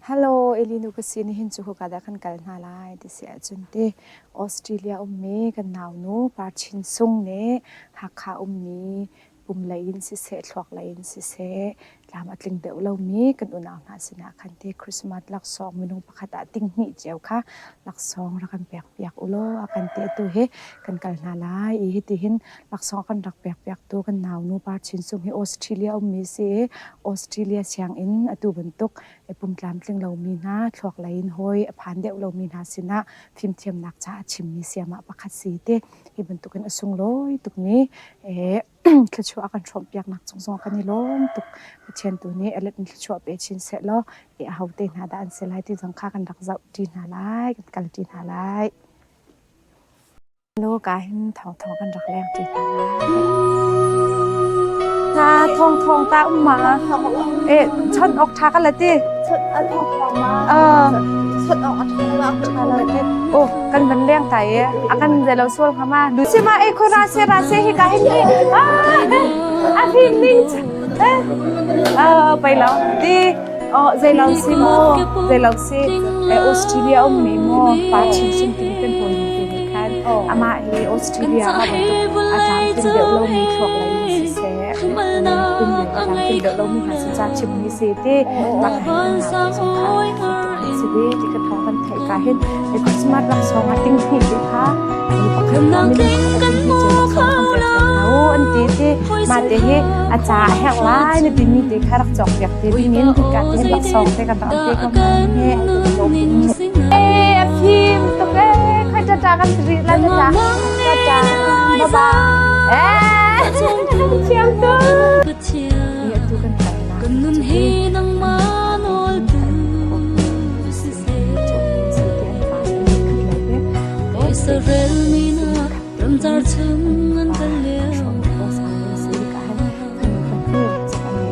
Hello, Elinu ka si nihin cu khoika dah kan kal hna lai ti si ahcun ti Australia ummi kan naunu Par Chin Sung nih Hakha ummi pum lei in siseh thluak lei in siseh tlam a tling deuh lomi kan unau hna sinah khan ti Christmas laksawng minung pakhat ah ting hnih cio kha laksawng rak kan pek piak u law a kan ti atu hi kan kal hna lai i hiti hin laksawng kan rak pek piaktu kan naunu Par Chin Sung hi Australia ummi si i Australia sianginn atu bantuk pum tlamtling lomi hna thluak lei in hawi a phan deuh lomi hna sinah fimthiamnak ca a chimmi sayamah pakhat si te hi bantukin a sunglawi tukmi thluachuah a kan hrawmpiaknak cung zong kan i lawm tuk. Pathian tu nih a let in thluachuah pe chin seh law aho te hna dah an si lai ti zong kha kan rak zoh ṭi hna lai, kan kal ṭi hna lai. Hello, ka hin thawng thawng kan rak leng ṭi hna lai. Na thawng thawng ta um ma? Eh, chon ok tha ka la ti. Chon a thawng thawng ma? Chon ok a tha la tha la ti. Oh, kan van leng ta e. A kan zelo sual kha ma. Si ma e khoi ra se ra se hi ka hin ni. Ah, a phim ning. Eh, pai lo. Ti Oh, zei lo si mu, zei lo si. Australia ummi mu, pa chin sung ti kan hawi mi te nih khan amah hi Australia ah bantuk a tlamtling deuh lomi thluak lei in siseh, pum lei a tlamtling deuh lomi hna sin ca chimmi si ti mah ka hin kan nau te zong kha bantuk si ve ti ka thawng kan theih ka hin Christmas laksawng ah ting hnih te kha mi pakhat minung pakhat a ting hnih cu laksawng kan pek piak hna u an ti ti mah te hi a ca a herh lai na timi te kha rak cawk piak te dingin hika te laksawng te kan rak pe ko hna he eh a fim tuk eh khoi tata kan ri la tata tata bye bye eh thiam tuk ni atu kan kal na Kan nun hi nangmah nawl tu Israel mi na ramcar chung an kal lio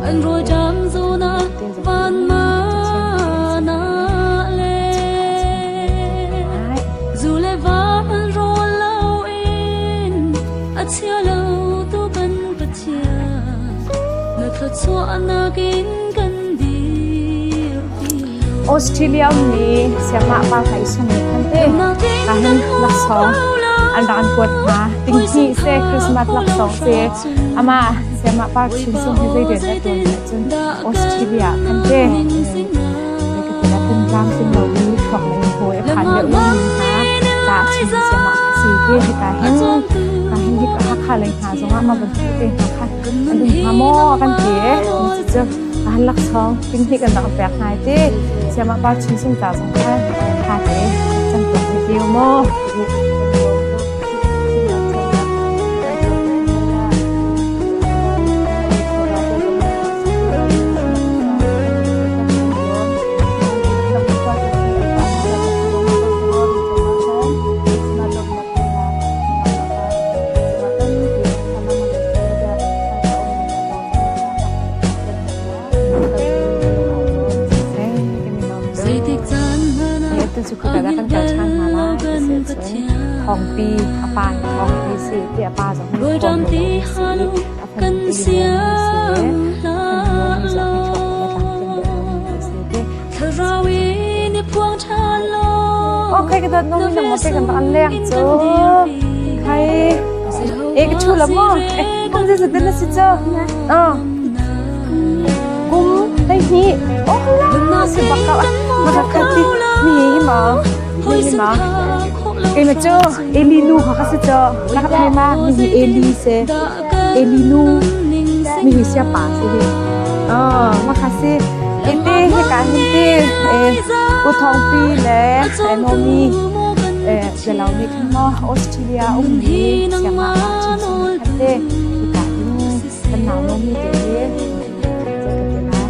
An rawlṭam zawn ah van mana le zu le va an rawl loin a chia lo tu kan Pathian na thluachuahnak in kan dirpi Australia ummi siangmah pa kai sung nih khan te ka hin laksawng an rak an kuat hna tinghnih se Christmas laksawng se ama siangmah par chin sung hi zei rian dah tuan cun Australia khan te pum tlamtling lomi thluak lei hawi a phan deuh lomi hna ca chim siamah si ti hika hin ka hin hika Hakha lei hna zongah mah bantuk te hna kha an um hnga maw kan ti cucu han laksawng tinghnih kan rak pek hna ti siamah par chin sung ca zong kha tha te cam tuak ve ti maw. Zeitik caan hmanh ah Tu cu khuka dah kan kal ṭhan hna lai ti si cun thawngpi a pa hi thawngpi si ti a pa zong hi Rawlṭam ti hal u a fanu kan te hi siang si hlah law. Thlarau in i phuang ṭhan law. Okay, ka dawt no mi nang te kan an leng cu. Khai e ka thu la mo. Kum zi zat na si chu. Ah. Kum hei hi. Oh la si bak ka. Ma ka khati mi hi ma. Mi hi ma. Kei ma chu Eli nu kha ka si chu. Na ka thai ma mi hi Eli se. Eli nu mi hi sia pa si hi. Ah, ma kha si. Ete hi ka hin te u thong pi le Nomi Zelau nih khan maw Australia ummi siangah ah chinchin nih khan te hika in kan nau Nomi te hi zei ka ti lai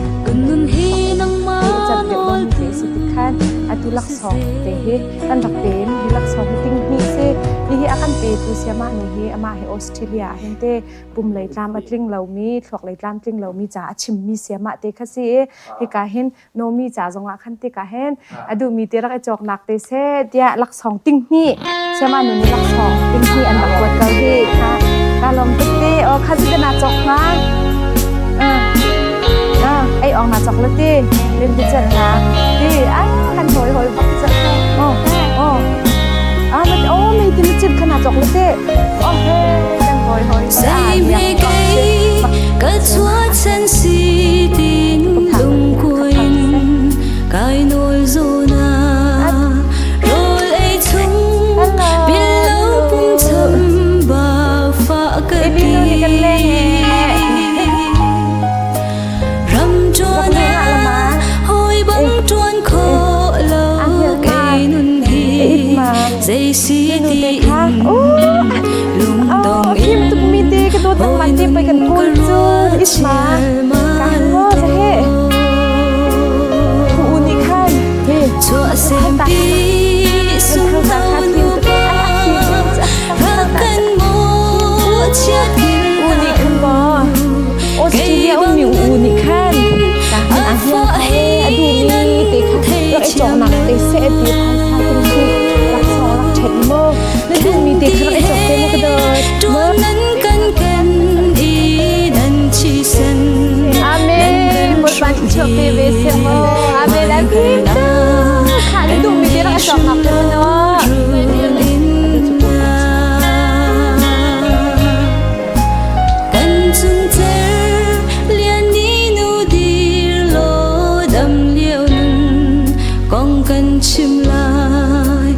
cat deuh lomi te si ti khan atu laksawng te hi kan rak pem hi laksawng hi ting hnih si hi hi a kan petu siamah nu hi amah hi Australia ah hin te pum lei tlam a tling lomi thluak lei tlam tling lomi ca a chimmi siamah te kha si i hika hin Nomi ca zongah khan tikah hin a duhmi te rak i cawknak te seh tiah laksawng ting hnih siama nu nih laksawng ting hnih an rak kuat ko hi kha ka lawm tuk te o kha cu na cawk hnga ah ei ong na cawk le ti len ti cel na ti. Kana chok le te. Oh he kan hoi hoi. Sei kei ka chuah chan si tin lungkuin kai nawl zona rawl ei chung bil lo pum cham ba fa ka ti Elino nih kan leng ee. Ram ṭuan ah hawi bang ṭuan khawh lo kei nun hi zei si ti in lungdong Phim in tuk mi te ka dawt nang man te pei kan kawl cu isma ka han maw sa he ku u nih khan he Chuah sempi sungtau nupa rak kan maw chiat U nih khan maw Australia ummi u nih khan ka han a hian kha a duhmi te kha rak i cawknak te seh ti phaisa ting khi rak sawng rak ṭhet maw na duhmi te kha rak i cawk te maw ka dawt Tuan nan kan ken i nan chi sen Amen Bawipa thluachuah pe ve seh mu Amen an phim tu kha na duhmi te rak i cawknak te mu no Kan chung cer lian ni nu dir law dam lio nun kong kan chim lai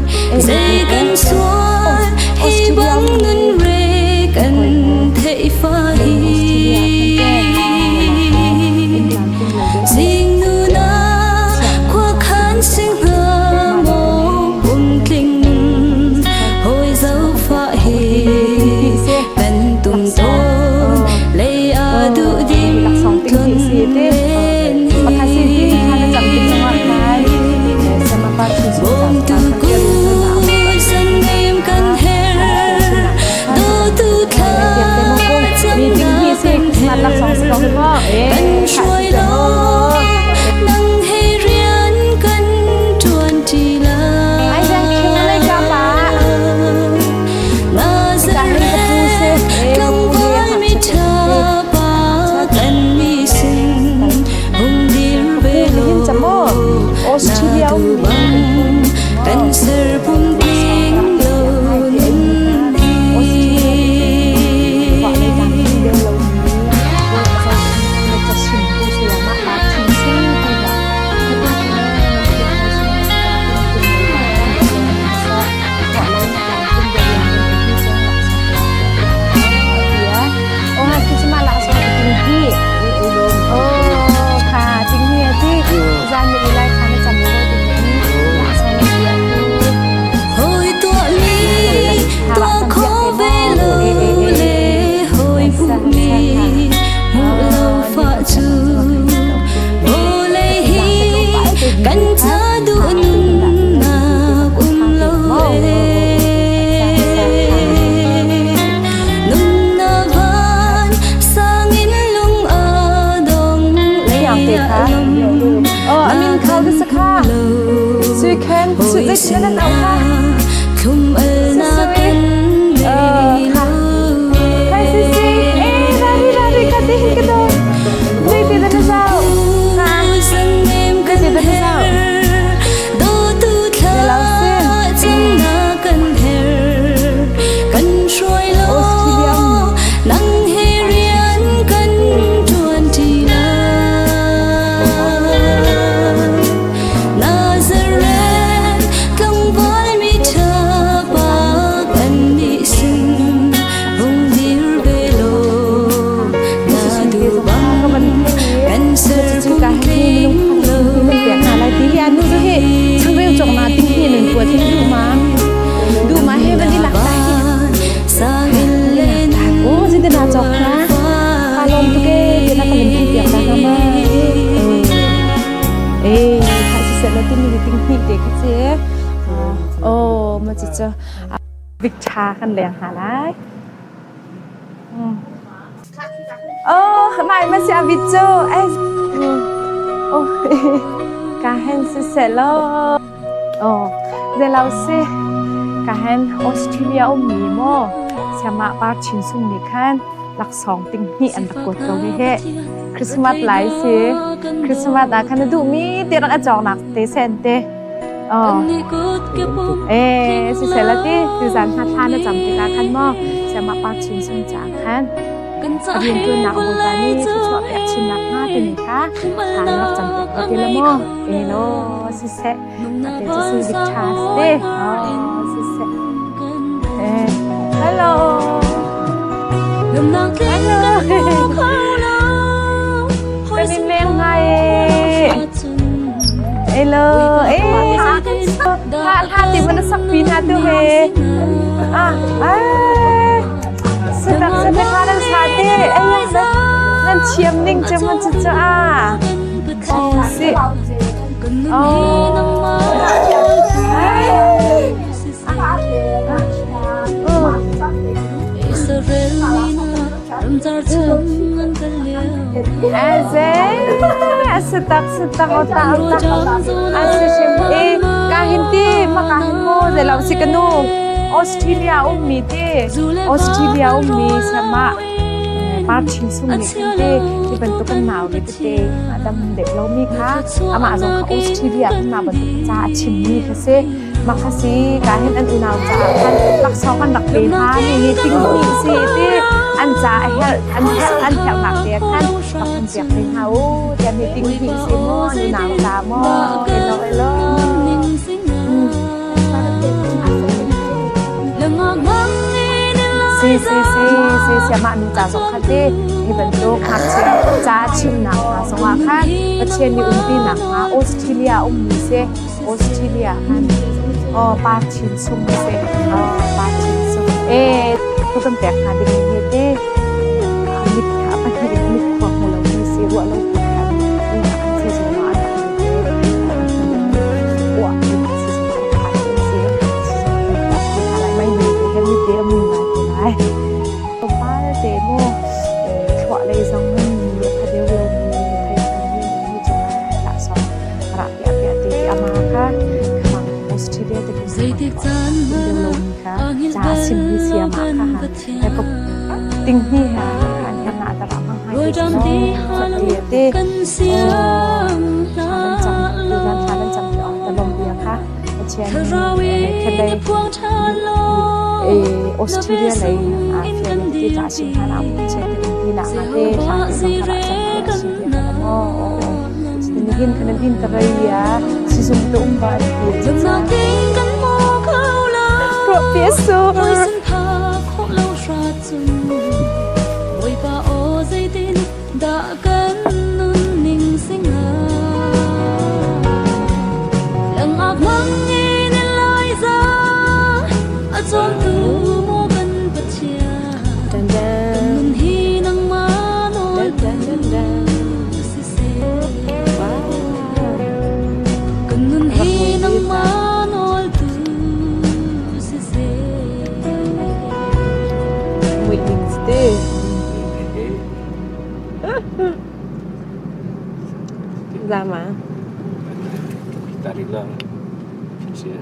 zei kan sual hi bang nun re kan theih fa hi Zing nu na khua khan sing hnga maw pum tling nun hoi dấu fa hi kan tum tawn lei a duh dim Laksawng ting tlun hi si te len Pakhat si ti kha na cam tik zongah khan sama pa chu chu Bom tu ku san nem kan her do tu thla cham Mi ting na hi si kan Christmas laksawng si ko hi maw eh kan hruai lo nang he rian kan tuan ti la Ai dang khim lai ka pa Nazareth tlangval mi tha pa kan mi sin hung dir ve lo Hin chamo Australia na tu bang kan ser pum ting lo nun hi Oh, kha ting hi ti zan mi lai kha na cham lo ting ni la song ni ya tu Hồi tua mi tua khó về lâu lệ hồi phụ mi mụ lâu phạ chu vô lệ hi kan cha du na um lâu ê nun na van sang in lung a dong Yang te lệ kha. lum Oh, amin khal ka sakha. Sui khen, sui zai tin nan au kha. Thum al na kan Ờ, kha. Khai si si. Eh, rari rari ka ti hin ka do. Zai ti da na zau. Ha. Zai ti da na zau. Do tu thla Để lau xin. chang na kan her kan hruai lo Australia. nang he rian kan tuan ti la Nazareth tlangval mi tha pa kan ni sin hung dir ve lo na du bang kan ser Chu pum ka hi tling lo mi lung piak na lai ti hi anu zu hi changreu chok na ting hi nun puat hin du ma. Du ma he van i lak ta hi. Sang in len Oh, zin na chok na. Ka lom tu ke ti na ka min thi piak na ka ma. Eh, kha si se la ti mi ting hi te kha che. Oh, ma chi cha. Vik cha kan leng ha lai. Oh, mai ma si avit chu. Eh. Oh, ka hen si se lo. Oh, ze lau si. Ka hen Australia um mi mo. Siama par chin sung ni khan laksawng ting hi an rak kuat ko hi he. Christmas lai si. Christmas ah khan na duh mi te rak a cawk nak te sen te. Eh, siseh la ti tuzan hna thla na cam tikah khan maw siamah pa chin sung ca khan a rianṭuannak Bawipa nih thluachuah pek chinnak hnga timi kha thla na rak cam piak ko ti la maw? Eh law siseh ate cu si dik ṭha si te. Oh, siseh. Eh, hello. Hello. Kan in leng ngai e. Hello. Eh, hla hla ti man sak pi na tu he. Ah, eh. Satak satak hla nan sa te. Ai nan thiam ning che man chu chu a. Oh, si. Oh. Aze, satak ota ota. Ase shim e kahin ti ma kahin mo zelau si kanu Australia ummi te Australia ummi sama Martin sung nih khan te ti bantuk kan nau le tete a dam deuh lomi kha amah zong kha Australia kan mah bantuk ca a chimmi kha si mah kha si ka hin an unau caah khan laksawng an rak pe hna mi hi ting hnih si ti an ca a herh an herh an herhnak te khan rak kan piak te hna u tiah mi ting hnih si maw an unau ca maw elo elo. Si si si si siamah nu ca zong kha te hi bantuk ngakchia ca chimnak hna zongah khan Pathian nih umpi nak hnga Australia ummi si Australia khan oh pa chin sung si oh pa chin sung eh tu kan pek hna ding hi te mit kha pahnih in mit khua hmu lo mi si ruah lo pi khan in an si zung ah an rak te uah si zung ah an si mai mi te he mi te a mui ngai te lai tlawmpal te mu thluah lei zong in mi a pha deuh lo mi thei mi mi cungah laksawng rah piah piah ti ti ama kha khamang Australia te kan Zeitik caan deuh lo mi kha hmanh ca sim mi siam ah kha ha he ko ting hi ha an he na ta ra mang hai ti ti ti te kan siang thla nan cam tu zan thla nan cam ti ta lom bia kha Pathian Thlarau lei in phuang ṭhan law Australia lei ah fian ti ca sim hna na che te um ti na ma te thla te zong kha rak cam te si ti na mo ni hin khan in ta rei ya sizung te um ba an ti Lungnak ding kan hmu kho lo ro pi su Poison pha khawh lo hrat cun Bawipa aw zeitin dah kan nunning singa Langak mang in Eliza a cawmtu maw kan Pathian dan kan dan nun hi nangmah nawl dan dan dan siseh wow kan nun rak hi mui bi ta nangmah nawl tu siseh mui ning te ra ma Tarik lang. Siya.